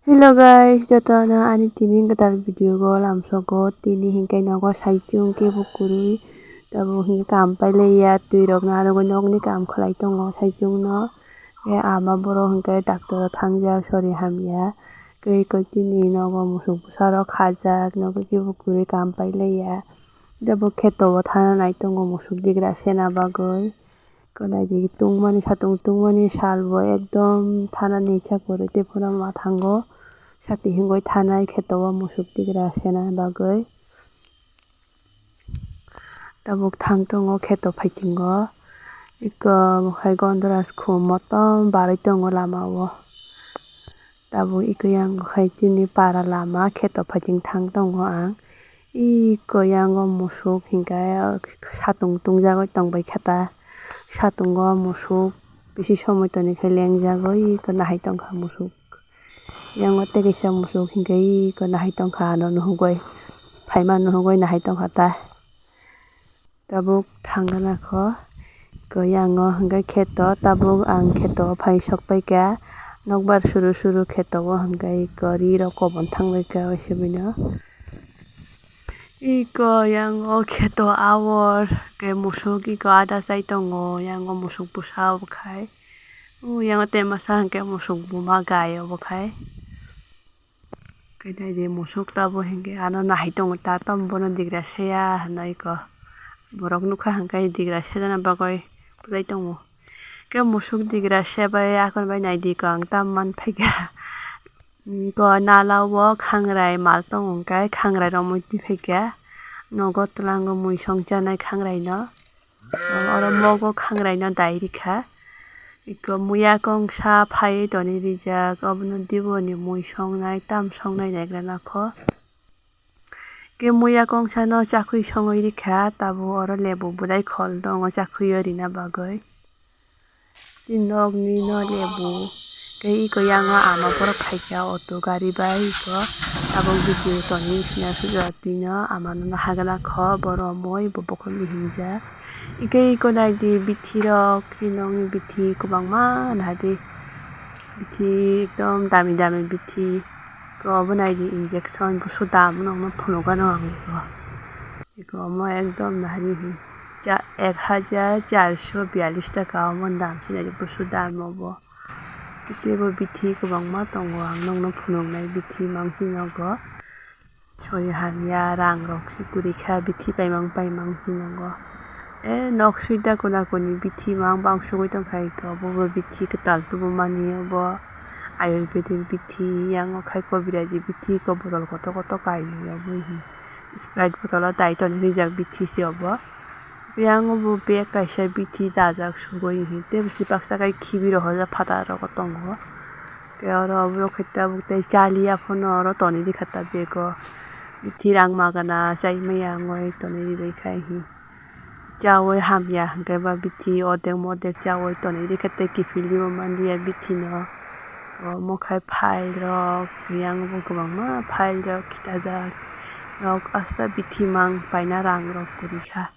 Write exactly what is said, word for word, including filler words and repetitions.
Hello guys, jotono ani tini gwtal video o lamsogo. Tini hinkhe nogo saichung kebo kwrwi, tabuk hinkhe kam pailaiya, twi rok narwgwi nokni kam khlai tongo saichung no. Khe ama borok hinkhe doctor o thangjak, sori hamya. Tei koi tini nogo musuk bwsarok khajak, nogo kebo kwrwi kam pailaiya. Tabuk kheto o thana nai tongo musuk digra sena bagwi. Kwnai di tungmani, satung tungmani sal bo ekdom thana ni cha kwrwi, tei phano ma thango sati hingoi thanai kheto o musuk tigra sena bagwi. Tabuk thang tongo kheto phaitingo, eko hai Gondoras khum motom barwi tongo lama o. Tabuk eko yang khai chini para lama kheto phaiting thang tongo ang. Eko yango musuk hinkhe satung tungjagwi tongbai khe ta. Satungo musuk bisi somoi toni khe lengjagwi eko nahai tongkha musuk. Yango tei kaisa musuk hinkhe eko nahai tongkha ano nuhugwi. Phaima nuhugwi nahai tongkha ta. Tabuk thangna kho. Ko yango hwnkhe kheto, tabuk ang kheto phai sok paikha. Nokbar suru suru kheto o hwnkhe iko ri rok kobon thang bai kha waisa bino. Iko yango kheto awor khe musuk iko ada chai tongo, yango musuk bwsa obo khai. O yango tei masa hwnkhe musuk buma gai obo khai. Khe naidi musuk tabuk hinkhe ano nahai tongo ta, tamo bono digra seya hinwi kho. Borok nukha hinkhe digra sejana bagwi bwlai tongo. Khe musuk digra sebai akon bai naidi kho ang tamo manphaikha. Kho nala o khangrai mal tongo hinkhe khangrai romwi twi phaikha. Nogo twlango mui song chanai khangrai no. Oro mogo khangrai no dai rikha. Iko muya kongsa phaiwi toni rijak, obono diboni mui songnai, tam songnai naigra nakho. Khe muya kongsa no chakhwi songwi rikha, tabuk oro lebu bwlai khol tongo chakhwi o rina bagwi. Chini nokni no lebu, khe iko yango ama borok phaikha auto gari bai iko, tabuk video toni sina suja twi no ama no hagana kho, bo romwi bo bokhorok hinjak. Ike iko naidi bithi rok, chini nokni bithi kwbangma nahadi. Bithi ekdom dami dami bithi. Iko obo naidi injection busu dam nokno phunukgano ang iko. Iko omo ekdom nahadi hi cha-, ek hajar charso biyalish taka omo dam se naidi busu dam obo. Tei bo bithi kwbangma tongo, ang nokno phunuknai bithi mangphi nogo. Sori hamya, rang rok se kwrwi kha, bithi paimang paimang hinwi nango. E, nok sui da kuna kuni bithi mang bang sugui tong kha iko, bo bo bithi kwtal tubu mani obo. Ayurvedic bithi, yang o khai kobiraji bithi, iko botol kotor kotor kainwi obo hi. Sprite botol o dai toni rijak bithi se obo. Yang o bo bag kaisa bithi dajak sugui hi, tei bisi baksa khai khibi rohorjak phataro tongo. Tei oro oborok khe tabuk tei chaliya phano oro toni rikha ta bego. Bithi rang magana chai maya wngwi toni ribai khai hi. Chaui hamya hwnkhe ba bithi odek modek chaui toni rikha tei kiphilwi bo manliya bithi no. Omo khai file rok yang bo kwbangma file rok khitajak. Nok asta bithi mang paina rang rok kwrwi kha.